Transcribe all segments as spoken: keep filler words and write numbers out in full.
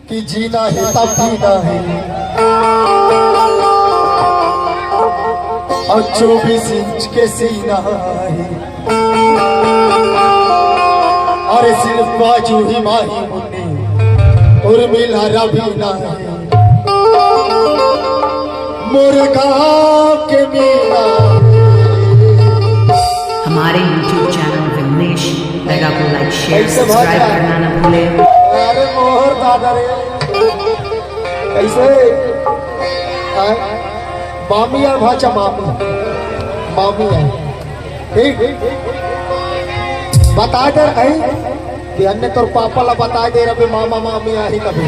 कि जीना हे तब जीना हे, अउ चौबीस इंच के सीना हे। अरे सिर्फ बाजू ही माही मुन्नी, उर्मिला रवीना हे। मोर गाँव के मीना। हमारे YouTube चैनल विमलेश मेगा को लाइक, शेयर, कैसे भाषा? सब्सक्राइब करना ना भूले। अरे मोहर दादा रे, कैसे? हाँ? मामी यार, भाषा मामी, मामी यार। ठीक, बता दे रही कि अन्य तोर पापा ला बता दे रहे, मामा मामी आही कभी।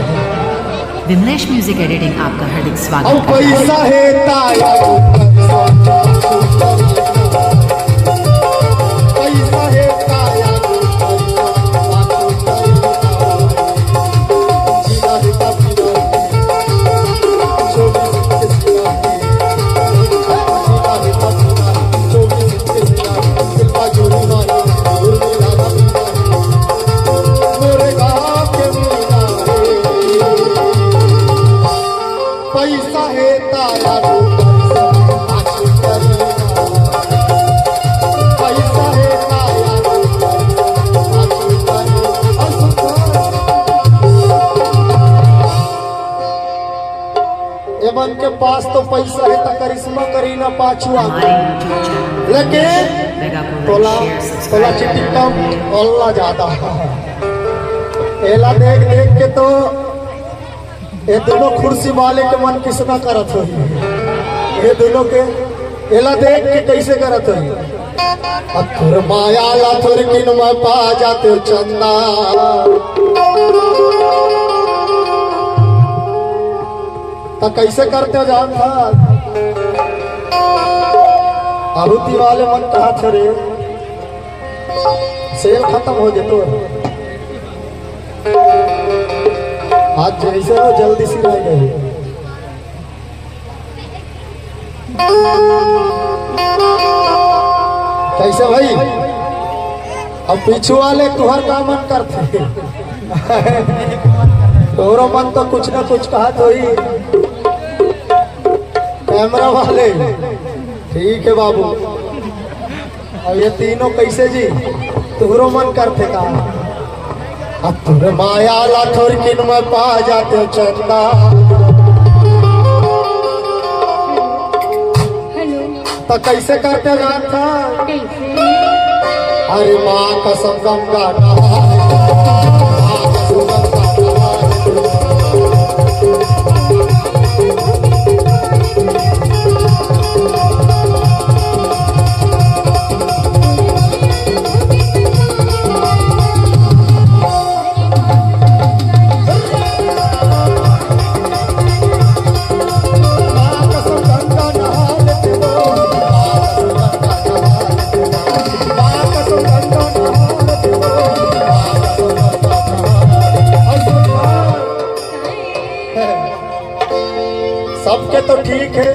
विमलेश म्यूजिक एडिटिंग, आपका हार्दिक स्वागत। अब पैसा हे ताया, पैसा हे ताया, पैसा हे ताया, पैसा हे ताया, एमन के पास तो पैसा हे, त करिश्मा करीना पाछू आ। लेकिन तोला, तोला चिटिकम ओला ज्यादा। एला देख देख के तो ये दोनों कुर्सी वाले के मन किसना करत होही। ये दोनों के एला देख के कैसे करत होही? अतुर माया ला थोरकिन में पा जाते चंदा। त कैसे करते जान था? आहुति वाले मन कहा थे रे, सेल खत्म हो जेतो। आज जैसे हो जल्दी सिराय गए। कैसे भाई? अब पीछू वाले तुहर का मन करथे? तोरो मन तो कुछ ना कुछ कहत होही। कैमरा वाले, ठीक है बाबू। अब ये तीनों कैसे जी? तुहरो मन करथे का? अतुर माया ला थोरकिन में पा जाते चंदा। हेलो। त कैसे करते जानता? कैसे? अरे माँ कसम गंगा नहा। सबके तो ठीक है,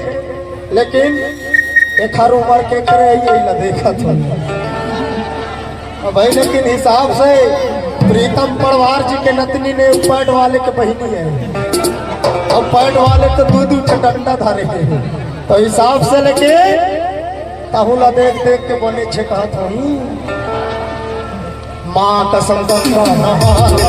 लेकिन एखर उमर के करे, यही ला देखत हो। अब भाई, लेकिन हिसाब से प्रीतम पड़वार जी के नतनी ने पैंट वाले के बहिनी है। अब पैंट वाले तो दू दू ठे डंडा धरे हैं, तो हिसाब से लेके तहू ला देख देख के बने छे कहत हूँ। माँ कसम गंगा नहा ले।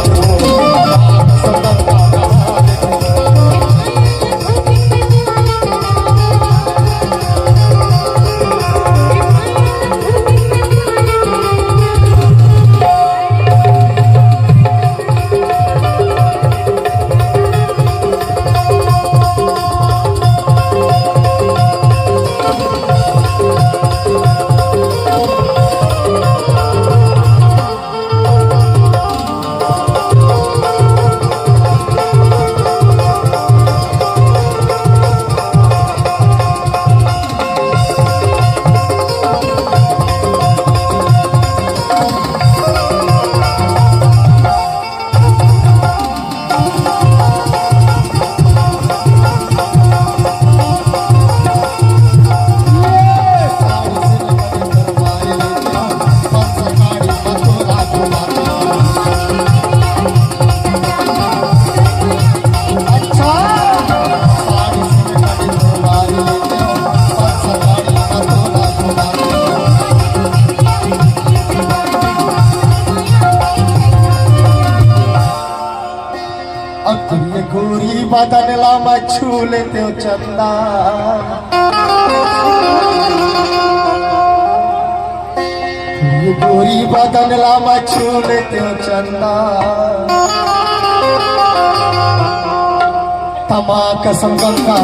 गोरी बदन ला मैं छू लेते हो चंदा, ये गोरी बदन ला मैं छू लेते हो चंदा। तमा कसम गंगा